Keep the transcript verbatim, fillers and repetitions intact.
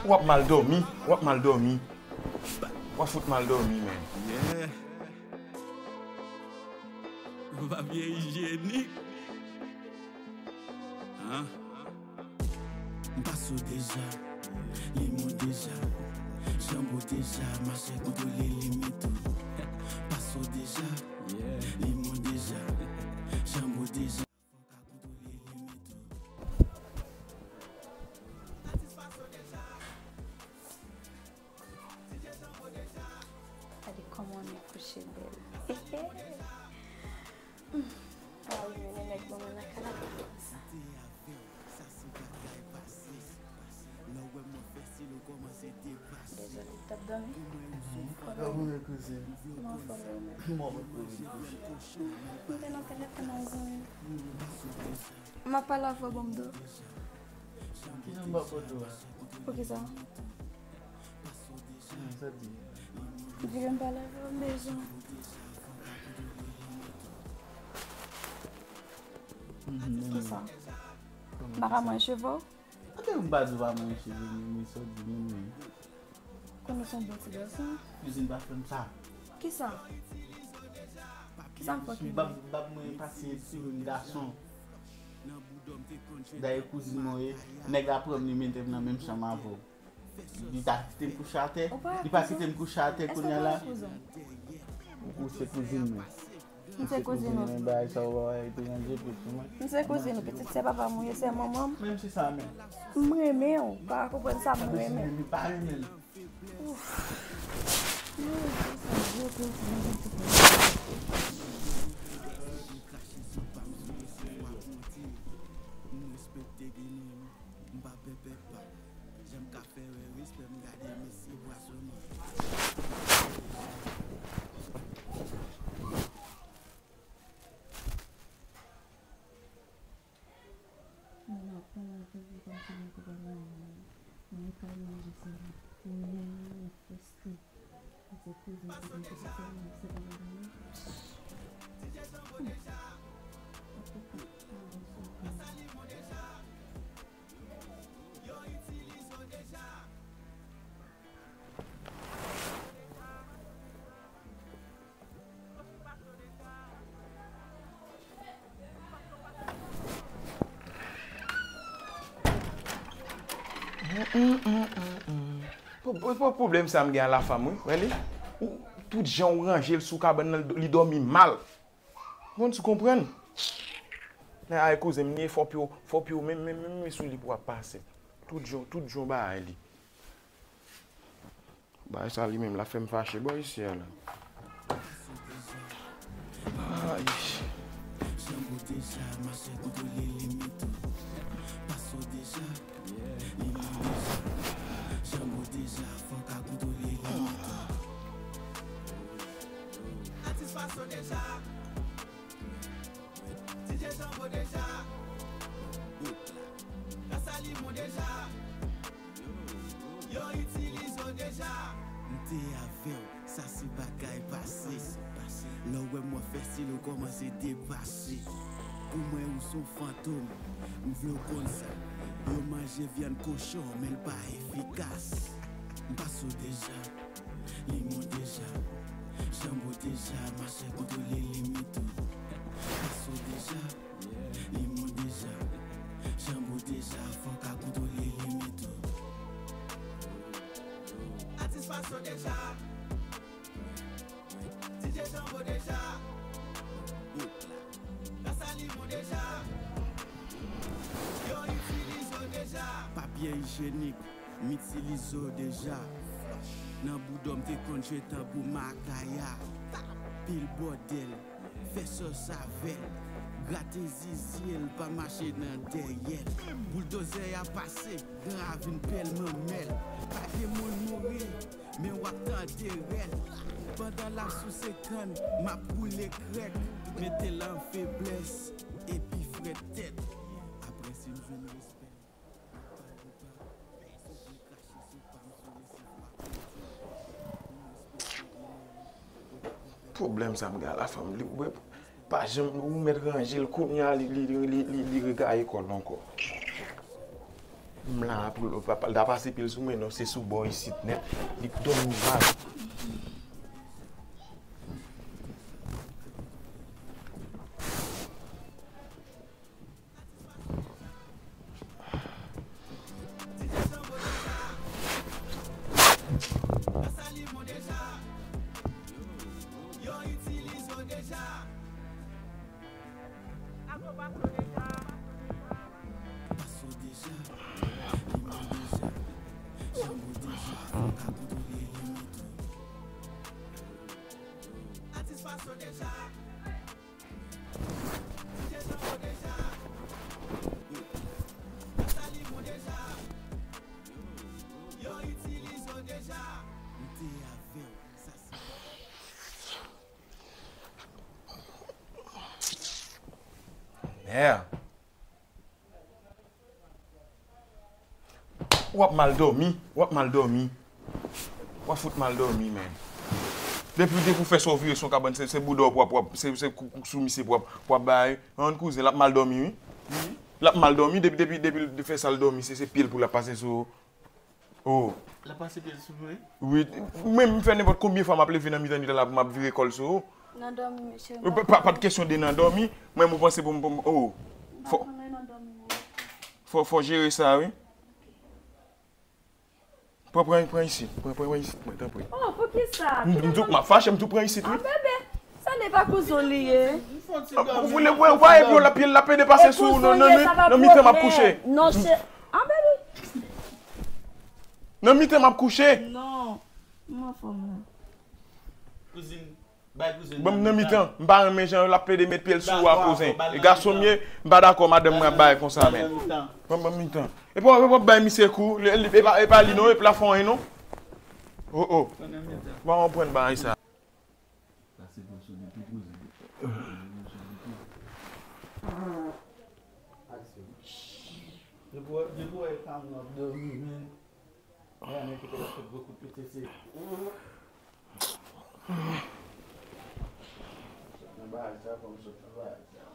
W ap mal dòmi, w ap mal dòmi. W ap fout mal dòmi, menn. Yeah. Yon papye ijyenik. Hein? M pase w deja, li mwen deja. Janbo deja, mache kontwole limit ou. Pase w deja, li mwen deja. Janbo deja. Gade kòman nèg kouche bèl. Ay, men nèg ban mwen nan kalabwa konsa. Dezòd, li t ap dòmi? Kòman w fè w menm? M te nan telefòn ak zanmi m. M ap pale avè w, ban m do. Kijan m pa pot dlo a? Poukisa? Sa di? Di ke m pale avè w, m bezwen w. Kisa? M pa ka manje cheve w? Anben m pa di w pa manje cheve m, men sa w di menm wi. Konnen se yon bon ti gason. Kouzin pa fè m sa. Kisa? Kisa m fè w ki... M p ap, m p ap mwen pase ti moun gason. Dayè kouzin mwen ye, nèg la pran m li mete m nan menm chanm avè w. Li ta kite m kouche atè. Li pa kite m kouche atè kounye a la. Ou se kouzin mwen. M se kouzin ou. Mwen bagay sa ou pa etranje pou mwen. M se kouzin ou, pitit se papa m ou ye, se manman m. Menm si sa menm. M renmen w, pa konprann sa, m renmen. Li pa renmen l. Ouf. M respekte gen nou. M pa pè pèpa. Jan m ka fè wè respè m gade mesye bwa sou mwen. Mwen ap pran lavi kòmsi mwen te pa gen anyen. Mwen pa manje sèlman. Mwen fèste. Pwoblèm sa m gen a la fanm wi, wè li. Ou, tout jan ou ranje l sou kabann nan, li dòmi mal. Bon, ti konprann. Nan ay kouzen m, li fò pye w, fò pye w menm, menm, menm sou li pou w ap pase. Tout jan, tout jan bagay li. Bagay sa li menm la fè m fache bò isi a la. Ay. Yo itilize w deja. M te avè w, sa se bagay pase. Lè w wè m w ap fè stil ou kòmanse depase. Pou mwen ou se yon fantom, m vle w konn sa. Yo manje vyann kochon, men l pa efikas. M pase w deja, li mwen deja. Janbo deja, mache kontwole limit ou. Pase w deja, li mwen deja. Janbo deja, fò w ka kontwole limit ou. Atis pase w deja. D J Janbo deja. Gras a li mwen deja. Yo itilize w deja. Papye ijyenik. M itilize w deja. Nan bouda w m te konn jwe tanbou makaya. Pil bòdèl, fè sòs avè l. Grate zizi l, pa mache nan dèyè l. Bouldozè a pase, gran a vin pèl manmèl. Pa gen moun mouri, men w ap tande rèl. Pandan l ap souse kann, m ap boule krèk. Mete l an feblès, epi frèt tèt. Apre si m jwenn respè. Pwoblèm sa m gen a la fanm, li, ou pa janm, ou mèt ranje l, kounye a li, li, li, li, li regaye kò l ankò. M la pou l pa, pa, l ta pase pye l sou mwen, non, se sou bò isit nèt. Li dòmi mal. Mè. W ap mal dòmi, w ap mal dòmi. W ap fout mal dòmi, men. Depi, depi w fè sa w vire sou kabann, se, se bouda w pou w ap, w ap, se, se kou, kou sou misye pou w ap, pou w ap bay. An, kouzen, l ap mal dòmi, wi. L ap mal dòmi, depi, depi, depi l fè sa l dòmi, se, se pye l pou l ap pase sou. Oh. L ap pase pye l sou mwen? Wi, mwen, m fè nenpòt konbyen fwa m ap leve nan mitan, mitan la pou m ap vire kò l sou ou. Nan dòmi, mesye. Pa, pa, pa t kesyon de nan dòmi, mwen, m panse pou m, pou m, oh. Fò, fò, fò jere sa, wi. Pran, pran, pran isit. Pran, pran, pran isit, mwen, tanpri. Oh, poukisa? M, m tou, m ap fache, m tou pran isit, wi. Ah, bebe, sa ne pa kouzen li ye. Ou vle, wè, wè, epi w la, pye l la pede pase sou ou nan, nan, nan, nan mitan m ap kouche. Non, chè. Ah, bebe. Nan mitan m ap kouche. Non. M anfòm la. Kouzin. Ban m nan mitan. M pa renmen jan l ap pede met pye l sou ou a, kouzen. E gason m ye, m pa dakò madanm mwen ap bay konsa, men. Ban m, ban m mitan. E pa, e pa bay misye kou, e pa, e pa li non, e pa fè anyen non. Oh, oh. Ban m pran bagay sa. Depi w, depi w wè fanm nan ap dòmi, men. Mwen renmen kite l ap fè gwo kout pete, se. Nan bagay sa, fò m sot nan bagay sa.